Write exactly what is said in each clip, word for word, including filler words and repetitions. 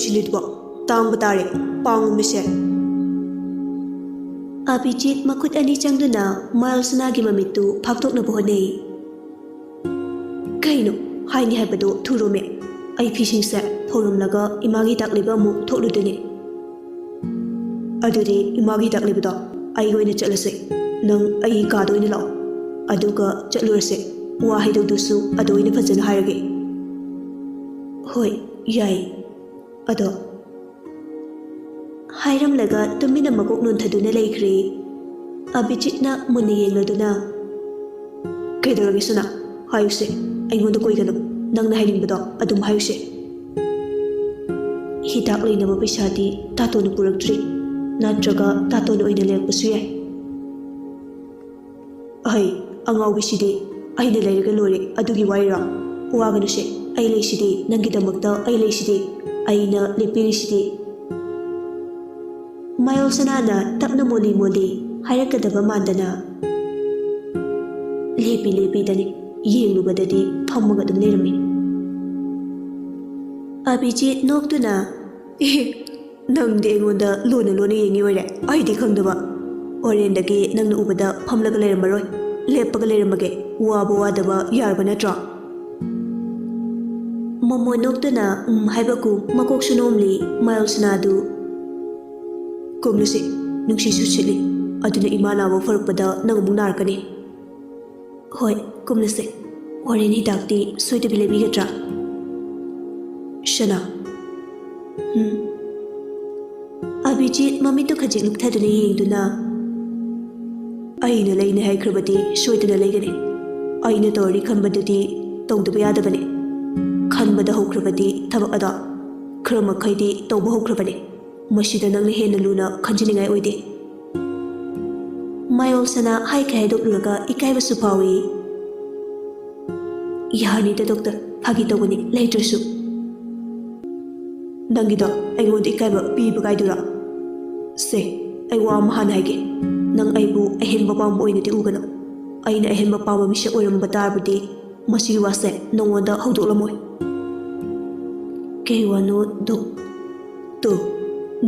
ꯁꯤꯜꯂꯤꯗꯨꯕꯣ? ꯇꯥꯡꯕ ꯇꯥꯔꯦ, ꯄꯥꯡꯉꯨꯃꯤꯁꯦ꯫ ꯑꯕꯤꯖꯤꯠ ꯃꯈꯨꯠ ꯑꯅꯤ ꯆꯪꯗꯨꯅ ꯃꯥꯌꯣꯜꯁꯅꯥꯒꯤ ꯃꯃꯤꯠꯇꯨ ꯐꯥꯛꯇꯣꯛꯅꯕ ꯍꯣꯠꯅꯩ꯫ ꯀꯩꯅꯣ? ꯍꯥꯏꯅꯤ ꯍꯥꯏꯕꯗꯣ ꯊꯨꯔꯣꯃꯦ꯫ ꯑꯩ ꯐꯤꯁꯤꯡꯁꯦ ꯐꯧꯔꯝꯂꯒ ꯏꯃꯥꯒꯤ ꯍꯤꯗꯥꯛ ꯂꯩꯕ ꯑꯃꯨꯛ ꯊꯣꯛꯂꯨꯗꯣꯏꯅꯦ꯫ ꯑꯗꯨꯗꯤ ꯏꯃꯥꯒꯤ ꯍꯤꯗꯥꯛ ꯂꯩꯕꯗꯣ ꯑꯩꯒ ꯑꯣꯏꯅ ꯆꯠꯂꯁꯦ꯫ ꯅꯪ ꯑꯩ ꯀꯥꯗ ꯑꯣꯏꯅ ꯂꯥꯛꯑꯣ꯫ ꯑꯗꯨꯒ ꯆꯠꯂꯨꯔꯁꯦ꯫ ꯋꯥ ꯍꯥꯏꯗꯧꯗꯨꯁꯨ ꯑꯗ ꯑꯣꯏꯅ ꯐꯖꯅ ꯍꯥꯏꯔꯒꯦ꯫ ꯍꯣꯏ, ꯌꯥꯏ꯫ ꯑꯗꯣ꯫ ꯍꯥꯏꯔꯝꯂꯒ ꯇꯨꯃꯤꯟꯅ ꯃꯀꯣꯛ ꯅꯣꯟꯊꯗꯨꯅ ꯂꯩꯈ꯭ꯔꯦ꯫ ꯑꯕꯤꯖꯤꯠꯅ ꯃꯨꯟꯅ ꯌꯦꯡꯂꯗꯨꯅ, "ꯀꯩꯗꯧꯔꯒꯦ ꯁꯅꯥ? ꯍꯥꯏꯌꯨꯁꯦ꯫ ꯑꯩꯉꯣꯟꯗ ꯀꯣꯏꯒꯅꯨ꯫ ꯅꯪꯅ ꯍꯥꯏꯅꯤꯡꯕꯗꯣ ꯑꯗꯨꯝ ꯍꯥꯏꯌꯨꯁꯦ꯫" "ꯍꯤꯗꯥꯛ ꯂꯩꯅꯕ ꯄꯩꯁꯥꯗꯤ ꯇꯥꯇꯣꯟꯅ ꯄꯨꯔꯛꯇ꯭ꯔꯤ꯫ ꯅꯠꯇ꯭ꯔꯒ ꯇꯥꯇꯣꯟꯅ ꯑꯣꯏꯅ ꯂꯩꯔꯛꯄꯁꯨ ꯌꯥꯏ꯫" "ꯑꯍꯩ, ꯑꯉꯥꯎꯕꯤꯁꯤꯗꯤ꯫ ꯑꯩꯅ ꯂꯩꯔꯒ ꯂꯣꯏꯔꯦ ꯑꯗꯨꯒꯤ ꯋꯥꯔꯤꯔꯣ? ꯋꯥꯒꯅꯨꯁꯦ, ꯑꯩ ꯂꯩꯁꯤꯗꯤ, ꯅꯪꯒꯤꯗꯃꯛꯇ ꯑꯩ ꯂꯩꯁꯤꯗꯤ꯫ ꯑꯩꯅ ꯂꯦꯞꯄꯤꯔꯤꯁꯤꯗꯤ꯫" ꯃꯥꯌꯣꯜ ꯁꯅꯥꯅ ꯇꯞꯅ ꯃꯣꯂꯤ ꯃꯣꯂꯤ ꯍꯥꯏꯔꯛꯀꯗꯕ ꯃꯥꯟꯗꯅ ꯂꯦꯞꯄꯤ ꯂꯦꯞꯄꯤꯗꯅꯤ ꯌꯦꯡꯂꯨꯕꯗꯗꯤ ꯐꯝꯃꯒ ꯑꯗꯨꯝ ꯂꯩꯔꯝꯃꯤ꯫ ꯑꯕꯤꯖꯤꯠ ꯅꯣꯛꯇꯨꯅ, "ꯑꯦ, ꯅꯪꯗꯤ ꯑꯩꯉꯣꯟꯗ ꯂꯣꯟꯅ ꯂꯣꯟꯅ ꯌꯦꯡꯉꯤ ꯑꯣꯏꯔꯦ, ꯑꯩꯗꯤ ꯈꯪꯗꯕ꯫ ꯍꯣꯔꯦꯟꯗꯒꯤ ꯅꯪꯅ ꯎꯕꯗ ꯐꯝꯂꯒ ꯂꯩꯔꯝꯃꯔꯣꯏ, ꯂꯦꯞꯄꯒ ꯂꯩꯔꯝꯃꯒꯦ꯫ ꯋꯥꯕ ꯋꯥꯗꯕ ꯌꯥꯔꯕ ꯅꯠꯇ꯭ꯔꯣ?" ꯃꯣꯃꯣ ꯅꯣꯛꯇꯨꯅ ꯎꯝ ꯍꯥꯏꯕꯒꯨꯝ ꯃꯀꯣꯛꯁꯨ ꯅꯣꯝꯂꯤ꯫ ꯃꯥꯌꯣꯜ ꯁꯅꯥꯗꯨ, "ꯀꯨꯝꯂꯨꯁꯤ, ꯅꯨꯡꯁꯤꯠꯁꯨ ꯁꯤꯠꯂꯤ꯫ ꯑꯗꯨꯅ ꯏꯃꯥ ꯅꯥꯕ ꯐꯔꯛꯄꯗ ꯅꯪ ꯑꯃꯨꯛ ꯅꯥꯔꯛꯀꯅꯤ꯫" "ꯍꯣꯏ, ꯀꯨꯝꯂꯁꯦ꯫ ꯍꯣꯔꯦꯟ ꯍꯤꯗꯥꯛꯇꯤ ꯁꯣꯏꯗꯕꯤ ꯂꯩꯕꯤꯒꯗ꯭ꯔꯥ?" "ꯁꯅꯥ꯫" "ꯎꯝ?" ꯑꯕꯤꯖꯤꯠ ꯃꯃꯤꯠꯇꯨ ꯈꯖꯤꯛ ꯂꯨꯞꯊꯗꯨꯅ ꯌꯦꯡꯗꯨꯅ, "ꯑꯩꯅ ꯂꯩꯅꯤ ꯍꯥꯏꯈ꯭ꯔꯕꯗꯤ ꯁꯣꯏꯗꯅ ꯂꯩꯒꯅꯤ꯫ ꯑꯩꯅ ꯇꯧꯔꯤ ꯈꯟꯕꯗꯨꯗꯤ ꯇꯧꯗꯕ ꯌꯥꯗꯕꯅꯤ꯫ ꯈꯟꯕꯗ ꯍꯧꯈ꯭ꯔꯕꯗꯤ ꯊꯕꯛ ꯑꯗꯣ ꯈꯔ ꯃꯈꯩꯗꯤ ꯇꯧꯕ ꯍꯧꯈ꯭ꯔꯕꯅꯤ꯫ ꯃꯁꯤꯗ ꯅꯪꯅ ꯍꯦꯟꯅ ꯂꯨꯅ ꯈꯟꯖꯅꯤꯡꯉꯥꯏ ꯑꯣꯏꯗꯦ꯫" ꯃꯥꯌꯣꯜ ꯁꯅꯥ ꯍꯥꯏꯈꯩ ꯍꯥꯏꯗꯣꯛꯂꯨꯔꯒ ꯏꯀꯥꯏꯕꯁꯨ ꯐꯥꯎꯏ꯫ "ꯌꯥꯔꯅꯤꯗ ꯗꯣꯛꯇꯔ, ꯐꯥꯒꯤ ꯇꯧꯕꯅꯤ, ꯂꯩꯇ꯭ꯔꯁꯨ꯫" "ꯅꯪꯒꯤꯗꯣ ꯑꯩꯉꯣꯟꯗ ꯏꯀꯥꯏꯕ ꯄꯤꯕ ꯀꯥꯏꯗꯨꯔꯥ? ꯁꯦ, ꯑꯩ ꯋꯥ ꯑꯃ ꯍꯥꯟꯅ ꯍꯥꯏꯒꯦ꯫ ꯅꯪ ꯑꯩꯕꯨ ꯑꯍꯦꯟꯕ ꯄꯥꯝꯕ ꯑꯣꯏꯅꯗꯤ ꯎꯒꯅꯨ꯫ ꯑꯩꯅ ꯑꯍꯦꯟꯕ ꯄꯥꯝꯕ ꯃꯤꯁꯛ ꯑꯣꯏꯔꯝꯕ ꯇꯥꯔꯕꯗꯤ ꯃꯁꯤꯒꯤ ꯋꯥꯁꯦ ꯅꯉꯣꯟꯗ ꯍꯧꯗꯣꯛꯂꯝꯃꯣꯏ꯫" "ꯀꯩ ꯋꯥꯅꯣ, ꯗꯣꯛ?" ꯇꯨ,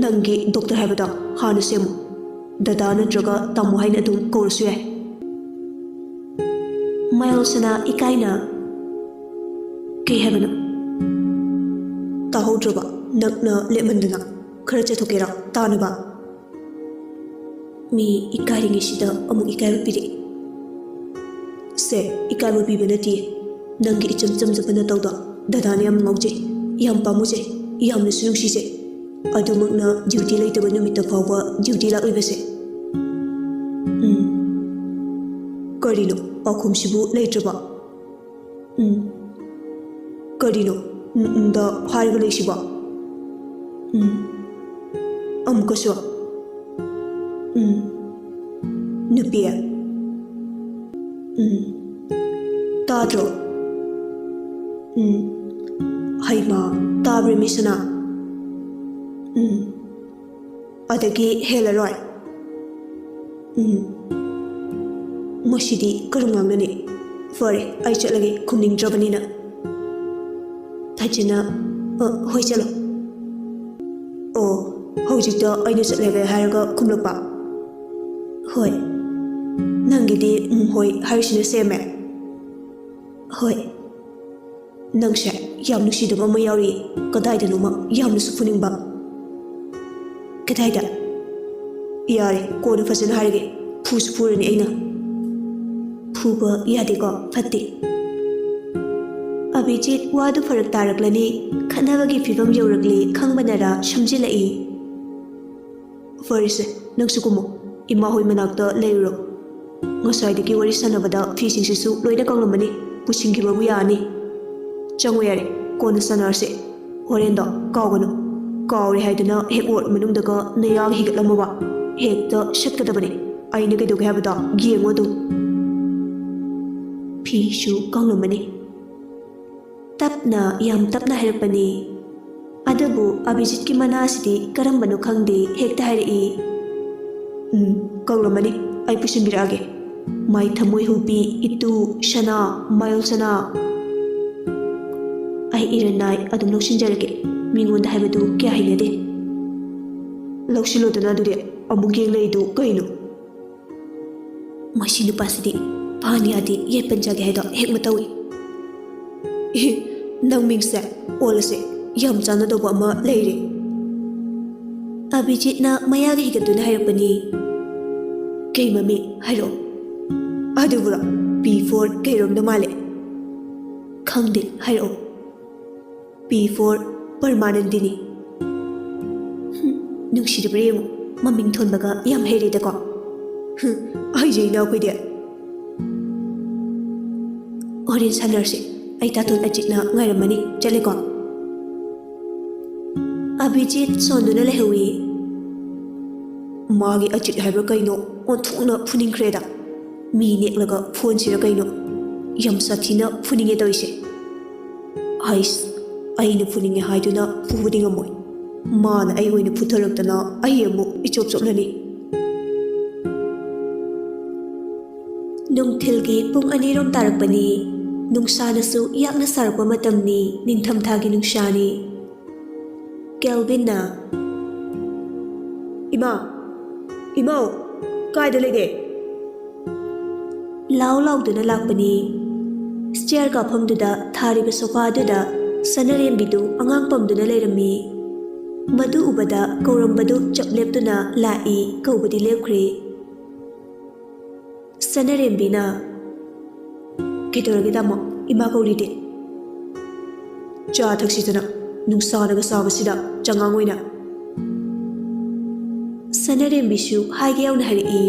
ꯅꯪꯒꯤ ꯗꯣꯛꯇꯔ ꯍꯥꯏꯕꯗꯣ ꯍꯥꯟꯅ ꯁꯦꯝꯃꯨ꯫ ꯗꯗꯥ ꯅꯠꯇ꯭ꯔꯒ ꯇꯥꯃꯣ ꯍꯥꯏꯅ ꯑꯗꯨꯝ ꯀꯧꯔꯁꯨ ꯌꯥꯏ꯫ ꯃꯥꯌꯣꯜꯁꯅꯥ ꯏꯀꯥꯏꯅ, "ꯀꯩ ꯍꯥꯏꯕꯅꯣ? ꯇꯥꯍꯧꯗ꯭ꯔꯕ? ꯅꯛꯅ ꯂꯦꯞꯃꯟꯗꯅ꯫ ꯈꯔ ꯆꯠꯊꯣꯛꯀꯦꯔꯥ ꯇꯥꯅꯕ?" ꯃꯤ ꯏꯀꯥꯏꯔꯤꯉꯩꯁꯤꯗ ꯑꯃꯨꯛ ꯏꯀꯥꯏꯕ ꯄꯤꯔꯛꯏ꯫ ꯁꯦ, ꯏꯀꯥꯏꯕ ꯄꯤꯕ ꯅꯠꯇꯦ꯫ ꯅꯪꯒꯤ ꯏꯆꯝ ꯆꯝꯖꯕ ꯅꯇꯧꯗꯣ ꯗꯗꯥꯅ ꯌꯥꯝ ꯉꯥꯎꯖꯩ, ꯌꯥꯝ ꯄꯥꯝꯃꯨꯖꯩ, ꯌꯥꯝꯅꯁꯨ ꯅꯨꯡꯁꯤꯖꯩ꯫ ꯑꯗꯨꯃꯛꯅ ꯗ꯭ꯌꯨꯇꯤ ꯂꯩꯇꯕ ꯅꯨꯃꯤꯠꯇ ꯐꯥꯎꯕ ꯗ꯭ꯌꯨꯇꯤ ꯂꯥꯛꯂꯤꯕꯁꯦ꯫ ꯎꯝ꯫ ꯀꯔꯤꯅꯣ ꯄꯥꯎꯈꯨꯝꯁꯤꯕꯨ ꯂꯩꯇ꯭ꯔꯕ? ꯎꯝ꯫ ꯀꯔꯤꯅꯣ ꯎꯝ, ꯎꯝꯗ ꯍꯥꯏꯔꯒ ꯂꯩꯁꯤꯕꯣ? ꯎꯝ꯫ ꯑꯃꯨꯛꯀꯁꯨ꯫ ꯎꯝ꯫ ꯅꯨꯄꯤ꯫ ꯎꯝ꯫ ꯇꯥꯗ꯭ꯔꯣ? ꯎꯝ꯫ ꯍꯩꯃꯥ, ꯇꯥꯕ꯭ꯔꯦ ꯃꯤꯁꯅꯥ? ꯎꯝ꯫ ꯑꯗꯒꯤ ꯍꯦꯜꯂꯔꯣꯏ꯫ ꯎꯝ꯫ ꯃꯁꯤꯗꯤ ꯀꯔꯝ ꯉꯥꯡꯅꯅꯤ? ꯐꯔꯦ, ꯑꯩ ꯆꯠꯂꯒꯦ, ꯈꯨꯝꯅꯤꯡꯗ꯭ꯔꯕꯅꯤꯅ꯫ ꯐꯖꯅ, ꯑ, ꯍꯣꯏ, ꯆꯠꯂꯣ꯫ ꯑꯣ, ꯍꯧꯖꯤꯛꯇ ꯑꯩꯅ ꯆꯠꯂꯒꯦ ꯍꯥꯏꯔꯒ ꯈꯨꯝꯂꯛꯄ? ꯍꯣꯏ꯫ ꯅꯪꯒꯤꯗꯤ ꯎꯝ, ꯍꯣꯏ ꯍꯥꯏꯔꯤꯁꯤꯅ ꯁꯦꯝꯃꯦ꯫ ꯍꯣꯏ꯫ ꯅꯪꯁꯦ ꯌꯥꯝ ꯅꯨꯡꯁꯤꯗꯕ ꯑꯃ ꯌꯥꯎꯔꯤ꯫ ꯀꯗꯥꯏꯗꯅꯣꯃ ꯌꯥꯝꯅꯁꯨ ꯐꯨꯅꯤꯡꯕ꯫ ꯀꯗꯥꯏꯗ? ꯌꯥꯔꯦ, ꯀꯣꯟꯅ ꯐꯖꯅ ꯍꯥꯏꯔꯒꯦ꯫ ꯐꯨꯁꯨ ꯐꯨꯔꯅꯤ ꯑꯩꯅ꯫ ꯐꯨꯕ ꯌꯥꯗꯦꯀꯣ, ꯐꯠꯇꯦ꯫ ꯑꯕꯤꯖꯤꯠ ꯋꯥꯗꯨ ꯐꯔꯛ ꯇꯥꯔꯛꯂꯅꯤ, ꯈꯠꯅꯕꯒꯤ ꯐꯤꯕꯝ ꯌꯧꯔꯛꯂꯤ ꯈꯪꯕꯅꯔ ꯁꯝꯖꯤꯜꯂꯛꯏ꯫ ꯐꯔꯦꯁꯦ, ꯅꯪꯁꯨ ꯀꯨꯝꯃꯣ꯫ ꯏꯃꯥ ꯍꯣꯏ ꯃꯅꯥꯛꯇ ꯂꯩꯔꯨꯔꯣ꯫ ꯉꯁꯥꯏꯗꯒꯤ ꯋꯥꯔꯤ ꯁꯥꯟꯅꯕꯗ ꯐꯤꯁꯤꯡꯁꯤꯁꯨ ꯂꯣꯏꯅ ꯀꯪꯂꯝꯃꯅꯤ꯫ ꯄꯨꯁꯤꯟꯈꯤꯕꯕꯨ ꯌꯥꯔꯅꯤ꯫ ꯆꯪꯉꯣ ꯌꯥꯔꯦ, ꯀꯣꯟꯅ ꯁꯥꯟꯅꯔꯁꯦ꯫ ꯍꯣꯔꯦꯟꯗꯣ ꯀꯥꯎꯒꯅꯨ꯫ ꯀꯥꯎꯔꯦ ꯍꯥꯏꯗꯨꯅ ꯍꯦꯛ ꯋꯥꯔꯗ ꯃꯅꯨꯡꯗꯒ ꯅꯌꯥꯒ ꯍꯤꯒꯠꯂꯝꯃꯕ꯫ ꯍꯦꯛꯇ ꯁꯠꯀꯗꯕꯅꯤ꯫ ꯑꯩꯅ ꯀꯩꯗꯧꯒꯦ ꯍꯥꯏꯕꯗꯣ ꯌꯦꯡꯉꯣ ꯑꯗꯨꯝ꯫ ꯐꯤꯁꯨ ꯀꯪꯂꯝꯃꯅꯤ꯫ ꯇꯞꯅ, ꯌꯥꯝ ꯇꯞꯅ ꯍꯥꯏꯔꯛꯄꯅꯤ꯫ ꯑꯗꯨꯕꯨ ꯑꯕꯤꯖꯤꯠꯀꯤ ꯃꯅꯥꯁꯤꯗꯤ ꯀꯔꯝꯕꯅꯣ ꯈꯪꯗꯦ, ꯍꯦꯛꯇ ꯍꯥꯏꯔꯛꯏ꯫ ꯎꯝ, ꯀꯪꯂꯝꯃꯅꯤ꯫ ꯑꯩ ꯄꯨꯁꯤꯟꯕꯤꯔꯛꯑꯒꯦ꯫ ꯃꯥꯏ ꯊꯃꯣꯏ ꯍꯨꯕꯤ, ꯏꯇꯨ, ꯁꯅꯥ, ꯃꯥꯌꯣꯜ ꯁꯅꯥ꯫ ꯑꯩ ꯏꯔꯟ ꯅꯥꯏ ꯑꯗꯨꯝ ꯂꯧꯁꯤꯟꯖꯔꯒꯦ꯫ ꯃꯤꯉꯣꯟꯗ ꯍꯥꯏꯕꯗꯨ ꯀꯌꯥ ꯍꯩꯅꯗꯦ꯫ ꯂꯧꯁꯤꯜꯂꯣꯗꯅ ꯑꯗꯨꯗꯤ꯫ ꯑꯃꯨꯛ ꯌꯦꯡ ꯂꯩꯗꯨ ꯀꯩꯅꯣ? ꯃꯁꯤ ꯅꯨꯄꯥꯁꯤꯗꯤ ꯐꯍꯟ ꯌꯥꯗꯦ, ꯌꯥꯏꯄꯟ ꯆꯥꯒꯦ ꯍꯥꯏꯗꯣ ꯍꯦꯛ ꯃꯇꯧꯏ꯫ ꯑꯦ, ꯅꯪ ꯃꯤꯡꯁꯦ ꯑꯣꯜꯂꯁꯦ, ꯌꯥꯝ ꯆꯥꯟꯅꯗꯧꯕ ꯑꯃ ꯂꯩꯔꯦ꯫ ꯑꯚꯤꯖꯤꯠꯅ ꯃꯌꯥꯒ ꯍꯤꯒꯠꯇꯨꯅ ꯍꯥꯏꯔꯛꯄꯅꯤ꯫ ꯀꯩ ꯃꯃꯤꯡ ꯍꯥꯏꯔꯛꯑꯣ? ꯑꯗꯨꯕꯨꯔꯣ? ꯄꯤ ꯐꯣꯔ ꯀꯩꯔꯣꯝꯗ ꯃꯥꯜꯂꯦ꯫ ꯈꯪꯗꯦ, ꯍꯥꯏꯔꯛꯑꯣ꯫ ꯄꯤ ꯐꯣꯔ ꯄꯔꯃꯥꯅꯟꯗꯤꯅꯤ꯫ ꯍꯨꯝ, ꯅꯨꯡꯁꯤꯔꯕ꯭ꯔꯥ ꯌꯦꯡꯉꯨ, ꯃꯃꯤꯡ ꯊꯣꯟꯕꯒ ꯌꯥꯝ ꯍꯩꯔꯦꯗꯀꯣ꯫ ꯍꯨꯝ, ꯍꯩꯖꯩꯅ ꯑꯩꯈꯣꯏꯗꯤ꯫ ꯍꯣꯔꯦꯟ ꯁꯥꯟꯅꯔꯁꯤ, ꯑꯩ ꯇꯥꯇꯣꯟ ꯑꯖꯤꯠꯅ ꯉꯥꯏꯔꯝꯃꯅꯤ, ꯆꯠꯂꯦꯀꯣ꯫ ꯑꯚꯤꯖꯤꯠ ꯁꯣꯟꯗꯨꯅ ꯂꯩꯍꯧꯏ꯫ ꯃꯥꯒꯤ ꯑꯖꯤꯠ ꯍꯥꯏꯕ꯭ꯔꯥ ꯀꯩꯅꯣ, ꯑꯣꯟꯊꯣꯛꯅ ꯐꯨꯅꯤꯡꯈ꯭ꯔꯦꯗ꯫ ꯃꯤ ꯅꯦꯛꯂꯒ ꯐꯣꯟꯁꯤꯔ ꯀꯩꯅꯣ, ꯌꯥꯝ ꯁꯥꯊꯤꯅ ꯐꯨꯅꯤꯡꯉꯦ ꯇꯧꯔꯤꯁꯦ꯫ ꯍꯩꯁ, ꯑꯩꯅ ꯐꯨꯅꯤꯡꯉꯦ ꯍꯥꯏꯗꯨꯅ ꯐꯨꯕꯗꯤ ꯉꯝꯃꯣꯏ꯫ ꯃꯥꯅ ꯑꯩ ꯑꯣꯏꯅ ꯐꯨꯊꯔꯛꯇꯅ ꯑꯩ ꯑꯃꯨꯛ ꯏꯆꯣꯞ ꯆꯣꯞꯂꯅꯤ꯫ ꯅꯨꯡꯊꯤꯜꯒꯤ ꯄꯨꯡ ꯑꯅꯤꯔꯣꯝ ꯇꯥꯔꯛꯄꯅꯤ꯫ ꯅꯨꯡꯁꯥꯅꯁꯨ ꯌꯥꯛꯅ ꯁꯥꯔꯛꯄ ꯃꯇꯝꯅꯤ, ꯅꯤꯡꯊꯝꯊꯥꯒꯤ ꯅꯨꯡꯁꯥꯅꯤ꯫ ꯀꯦꯜꯚꯤꯟꯅ, "ꯏꯃꯥ, ꯏꯃꯥꯎ, ꯀꯥꯏꯗ ꯂꯩꯒꯦ?" ꯂꯥꯎ ꯂꯥꯎꯗꯨꯅ ꯂꯥꯛꯄꯅꯤ꯫ ꯁ꯭ꯇꯤꯌꯔ ꯀꯥꯐꯝꯗꯨꯗ ꯊꯥꯔꯤꯕ ꯁꯣꯐꯥꯗꯨꯗ ꯁꯅꯥꯔꯦꯝꯕꯤꯗꯨ ꯑꯉꯥꯡ ꯄꯝꯗꯨꯅ ꯂꯩꯔꯝꯃꯤ꯫ ꯃꯗꯨ ꯎꯕꯗ ꯀꯧꯔꯝꯕꯗꯨ ꯆꯞ ꯂꯦꯞꯇꯨꯅ ꯂꯥꯛꯏ, ꯀꯧꯕꯗꯤ ꯂꯦꯞꯈ꯭ꯔꯦ꯫ ꯁꯅꯥꯔꯦꯝꯕꯤꯅ, "ꯀꯩꯗꯧꯔꯒꯦ ꯇꯥꯃꯣ? ꯏꯃꯥ ꯀꯧꯔꯤꯗꯤ?" "ꯆꯥ ꯊꯛꯁꯤꯗꯅ, ꯅꯨꯡꯁꯥꯅꯒ ꯁꯥꯕꯁꯤꯗ ꯆꯉꯥꯡ ꯑꯣꯏꯅ꯫" ꯁꯅꯥꯔꯦꯝꯕꯤꯁꯨ ꯍꯥꯏꯒꯦ ꯌꯥꯎꯅ ꯍꯥꯏꯔꯛꯏ,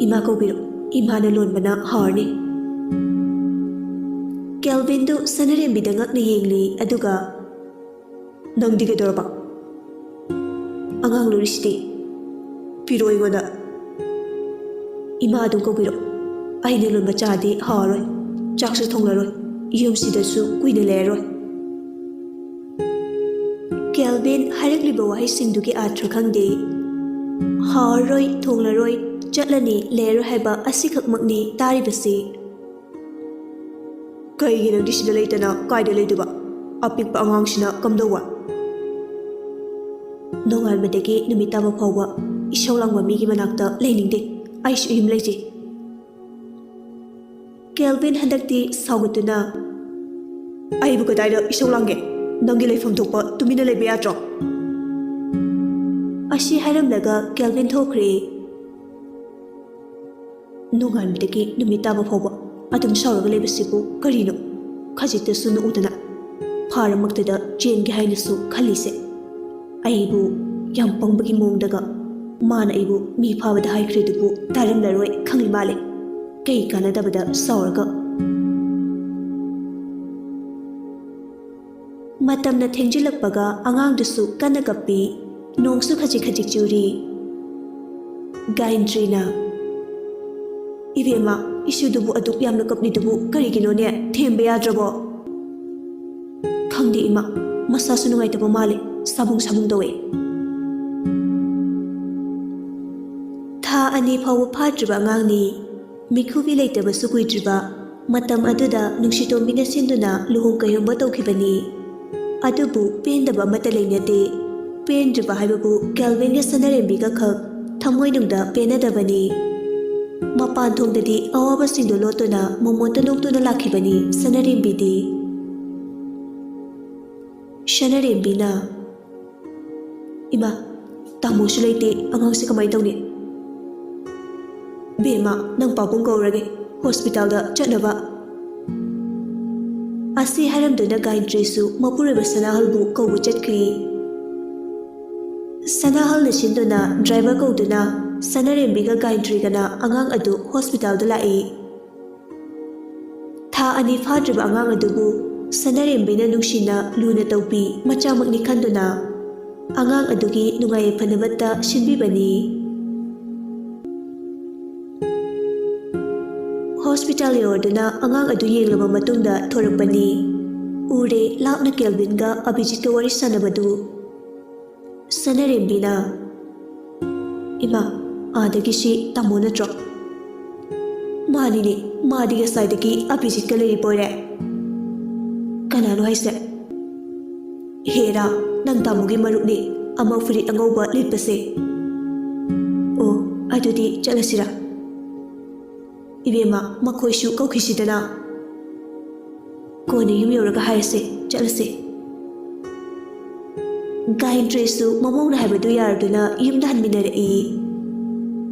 "ꯏꯃꯥ ꯀꯧꯕꯤꯔꯣ, ꯏꯃꯥꯅ ꯂꯣꯟꯕꯅ ꯍꯥꯎꯔꯅꯤ꯫" ꯀꯦꯜꯚꯤꯟꯗꯨ ꯁꯅꯥꯔꯦꯝꯕꯤꯗ ꯉꯛꯅ ꯌꯦꯡꯂꯤ, ꯑꯗꯨꯒ, "ꯅꯪꯗꯤ ꯀꯩꯗꯧꯔꯕ? ꯑꯉꯥꯡ ꯂꯧꯔꯤꯁꯤꯗꯤ? ꯄꯤꯔꯛꯑꯣ ꯑꯩꯉꯣꯟꯗ꯫" "ꯏꯃꯥ ꯑꯗꯨꯝ ꯀꯧꯕꯤꯔꯣ꯫ ꯑꯩꯅ ꯂꯣꯟꯕ ꯆꯥꯗꯤ ꯍꯥꯎꯔꯣꯏ, ꯆꯥꯛꯁꯨ ꯊꯣꯡꯂꯔꯣꯏ, ꯌꯨꯝꯁꯤꯗꯁꯨ ꯀꯨꯏꯅ ꯂꯩꯔꯔꯣꯏ꯫" ꯀꯦꯜꯚꯤꯟ ꯍꯥꯏꯔꯛꯂꯤꯕ ꯋꯥꯍꯩꯁꯤꯡꯗꯨꯒꯤ ꯑꯥꯔꯊ ꯈꯪꯗꯦ꯫ ꯍꯥꯎꯔꯔꯣꯏ, ꯊꯣꯡꯂꯔꯣꯏ, ꯆꯠꯂꯅꯤ, ꯂꯩꯔꯔꯣꯏ ꯍꯥꯏꯕ ꯑꯁꯤꯈꯛꯃꯛꯅꯤ ꯇꯥꯔꯤꯕꯁꯤ꯫ "ꯀꯩꯒꯤ ꯅꯪꯗꯤ ꯁꯤꯗ ꯂꯩꯇꯅ ꯀꯥꯏꯗ ꯂꯩꯗꯣꯏꯕ? ꯑꯄꯤꯛꯄ ꯑꯉꯥꯡꯁꯤꯅ ꯀꯝꯗꯧꯕ?" ꯅꯣꯡꯉꯥꯟꯕꯗꯒꯤ ꯅꯨꯃꯤꯠ ꯇꯥꯕ ꯐꯥꯎꯕ ꯏꯁꯧ ꯂꯥꯡꯕ ꯃꯤꯒꯤ ꯃꯅꯥꯛꯇ ꯂꯩꯅꯤꯡꯗꯦ꯫ ꯑꯩꯁꯨ ꯌꯨꯝ ꯂꯩꯖꯩ꯫ ꯀꯦꯜꯚꯤꯟ ꯍꯟꯗꯛꯇꯤ ꯁꯥꯎꯒꯠꯇꯨꯅ, "ꯑꯩꯕꯨ ꯀꯗꯥꯏꯗ ꯏꯁꯧ ꯂꯥꯡꯒꯦ? ꯅꯪꯒꯤ ꯂꯩꯐꯝ ꯊꯣꯛꯄ ꯇꯨꯃꯤꯟꯅ ꯂꯩꯕ ꯌꯥꯗ꯭ꯔꯣ?" ꯑꯁꯤ ꯍꯥꯏꯔꯝꯂꯒ ꯀꯦꯜꯚꯤꯟ ꯊꯣꯛꯈ꯭ꯔꯦ꯫ ꯅꯣꯡꯉꯥꯟꯕꯗꯒꯤ ꯅꯨꯃꯤꯠ ꯇꯥꯕ ꯐꯥꯎꯕ ꯑꯗꯨꯝ ꯁꯥꯎꯔꯒ ꯂꯩꯕꯁꯤꯕꯨ ꯀꯔꯤꯅꯣ? ꯈꯖꯤꯛꯇꯁꯨ ꯅꯣꯛꯎꯗꯅ ꯐꯥꯔꯃꯛꯇꯗ ꯆꯦꯟꯒꯦ ꯍꯥꯏꯅꯁꯨ ꯈꯜꯂꯤꯁꯦ꯫ ꯑꯩꯕꯨ ꯌꯥꯝ ꯄꯪꯕꯒꯤ ꯃꯑꯣꯡꯗꯒ ꯃꯥꯅ ꯑꯩꯕꯨ ꯃꯤ ꯐꯥꯕꯗ ꯍꯥꯏꯈ꯭ꯔꯤꯗꯨꯕꯨ ꯇꯥꯔꯝꯂꯔꯣꯏ ꯈꯪꯂꯤ ꯃꯥꯜꯂꯦ꯫ ꯀꯩ ꯀꯥꯟꯅꯗꯕꯗ ꯁꯥꯎꯔꯒ꯫ ꯃꯇꯝꯅ ꯊꯦꯡꯖꯤꯜꯂꯛꯄꯒ ꯑꯉꯥꯡꯗꯨꯁꯨ ꯀꯟꯅ ꯀꯞꯄꯤ꯫ ꯅꯣꯡꯁꯨ ꯈꯖꯤꯛ ꯈꯖꯤꯛ ꯆꯨꯔꯤ꯫ ꯒꯥꯌꯟꯇ꯭ꯔꯤꯅ, "ꯏꯕꯦꯝꯃ, ꯏꯁꯨꯗꯨꯕꯨ ꯑꯗꯨꯛ ꯌꯥꯝꯅ ꯀꯞꯂꯤꯗꯨꯕꯨ ꯀꯔꯤꯒꯤꯅꯣꯅꯦ? ꯊꯦꯝꯕ ꯌꯥꯗ꯭ꯔꯕꯣ?" "ꯈꯪꯗꯦ ꯏꯃꯥ, ꯃꯁꯥꯁꯨ ꯅꯨꯡꯉꯥꯏꯇꯕ ꯃꯥꯜꯂꯦ, ꯁꯥꯕꯨꯡ ꯁꯥꯕꯨꯡ ꯇꯧꯋꯦ꯫" ꯊꯥ ꯑꯅꯤ ꯐꯥꯎꯕ ꯐꯥꯗ꯭ꯔꯤꯕ ꯑꯉꯥꯡꯅꯤ꯫ ꯃꯤꯈꯨꯕꯤ ꯂꯩꯇꯕꯁꯨ ꯀꯨꯏꯗ꯭ꯔꯤꯕ꯫ ꯃꯇꯝ ꯑꯗꯨꯗ ꯅꯨꯡꯁꯤꯇꯣꯝꯕꯤꯅ ꯁꯤꯟꯗꯨꯅ ꯂꯨꯍꯣꯡ ꯀꯩꯍꯣꯡꯕ ꯇꯧꯈꯤꯕꯅꯤ꯫ ꯑꯗꯨꯕꯨ ꯄꯦꯟꯗꯕ ꯑꯃꯠꯇ ꯂꯩꯅꯗꯦ꯫ ꯄꯦꯟꯗ꯭ꯔꯤꯕ ꯍꯥꯏꯕꯕꯨ ꯀꯦꯜꯚꯤꯟꯒ ꯁꯅꯥꯔꯦꯝꯕꯤꯒ ꯈꯛ ꯊꯃꯣꯏꯅꯨꯡꯗ ꯄꯦꯟꯅꯗꯕꯅꯤ꯫ ꯃꯄꯥꯟ ꯊꯣꯡꯗꯗꯤ ꯑꯋꯥꯕꯁꯤꯡꯗꯨ ꯂꯣꯠꯇꯨꯅ ꯃꯣꯃꯣꯟꯇ ꯅꯣꯛꯇꯨꯅ ꯂꯥꯛꯈꯤꯕꯅꯤ ꯁꯅꯥꯔꯦꯝꯕꯤꯗꯤ꯫ ꯁꯅꯥꯔꯦꯝꯕꯤꯅ, "ꯏꯃꯥ, ꯇꯥꯃꯣꯁꯨ ꯂꯩꯇꯦ, ꯑꯉꯥꯡꯁꯦ ꯀꯃꯥꯏꯅ ꯇꯧꯅꯤ? ꯕꯦꯝꯃ, ꯅꯪ ꯄꯥꯕꯨꯡ ꯀꯧꯔꯒꯦ, ꯍꯣꯁꯄꯤꯇꯥꯜꯗ ꯆꯠꯅꯕ꯫" ꯑꯁꯤ ꯍꯥꯏꯔꯝꯗꯨꯅ ꯒꯥꯌꯟꯇ꯭ꯔꯤꯁꯨ ꯃꯄꯨꯔꯣꯏꯕ ꯁꯅꯥꯍꯜꯕꯨ ꯀꯧꯕ ꯆꯠꯈ꯭ꯔꯤ꯫ ꯁꯅꯥꯍꯜꯅ ꯁꯤꯟꯗꯨꯅ ꯗ꯭ꯔꯥꯏꯚꯔ ꯀꯧꯗꯨꯅ ꯁꯅꯥꯔꯦꯝꯕꯤꯒ ꯒꯥꯌꯟꯇ꯭ꯔꯤꯒꯅ ꯑꯉꯥꯡ ꯑꯗꯨ ꯍꯣꯁꯄꯤꯇꯥꯜꯗ ꯂꯥꯛꯏ꯫ ꯊꯥ ꯑꯅꯤ ꯐꯥꯗ꯭ꯔꯤꯕ ꯑꯉꯥꯡ ꯑꯗꯨꯕꯨ ꯁꯅꯥꯔꯦꯝꯕꯤꯅ ꯅꯨꯡꯁꯤꯅ ꯂꯨꯅ ꯇꯧꯕꯤ ꯃꯆꯥꯃꯛꯅꯤ ꯈꯟꯗꯨꯅ ꯑꯉꯥꯡ ꯑꯗꯨꯒꯤ ꯅꯨꯡꯉꯥꯏ ꯌꯥꯏꯐꯅꯕꯇ ꯁꯤꯟꯕꯤꯕꯅꯤ꯫ ꯍꯣꯁꯄꯤꯇꯥꯜ ꯌꯧꯔꯗꯨꯅ ꯑꯉꯥꯡ ꯑꯗꯨ ꯌꯦꯡꯂꯕ ꯃꯇꯨꯡꯗ ꯊꯣꯔꯛꯄꯅꯤ꯫ ꯎꯔꯦ ꯂꯥꯞꯅ ꯀꯦꯜꯚꯤꯟꯒ ꯑꯚꯤꯖꯤꯠꯀ ꯋꯥꯔꯤ ꯁꯥꯟꯅꯕꯗꯨ꯫ ꯁꯅꯥꯔꯦꯝꯕꯤꯅ, "ꯏꯃꯥ, ꯑꯥꯗꯒꯤꯁꯤ ꯇꯥꯃꯣ ꯅꯠꯇ꯭ꯔꯣ?" "ꯃꯥꯅꯤꯅꯦ, ꯃꯥꯗꯤ ꯉꯁꯥꯏꯗꯒꯤ ꯑꯚꯤꯖꯤꯠꯀ ꯂꯩꯔꯤꯕꯣꯏꯔꯦ꯫" "ꯀꯅꯥꯅꯣ ꯍꯥꯏꯁꯦ?" "ꯍꯦꯔꯥ, ꯅꯪ ꯇꯥꯃꯣꯒꯤ ꯃꯔꯨꯞꯅꯤ, ꯑꯃ ꯐꯨꯔꯤꯠ ꯑꯉꯧꯕ ꯂꯤꯠꯄꯁꯦ꯫ ꯑꯣ, ꯑꯗꯨꯗꯤ ꯆꯠꯂꯁꯤꯔꯥ? ꯏꯕꯦꯝꯃ, ꯃꯈꯣꯏꯁꯨ ꯀꯧꯈꯤꯁꯤꯗꯅ꯫ ꯀꯣꯟꯅ ꯌꯨꯝ ꯌꯧꯔꯒ ꯍꯥꯏꯔꯁꯦ, ꯆꯠꯂꯁꯦ꯫ ꯒꯥꯌꯟꯇ꯭ꯔꯤꯁꯨ ꯃꯃꯧꯅ ꯍꯥꯏꯕꯗꯨ ꯌꯥꯔꯗꯨꯅ ꯌꯨꯝꯗ ꯍꯟꯃꯤꯟꯅꯔꯛꯏ꯫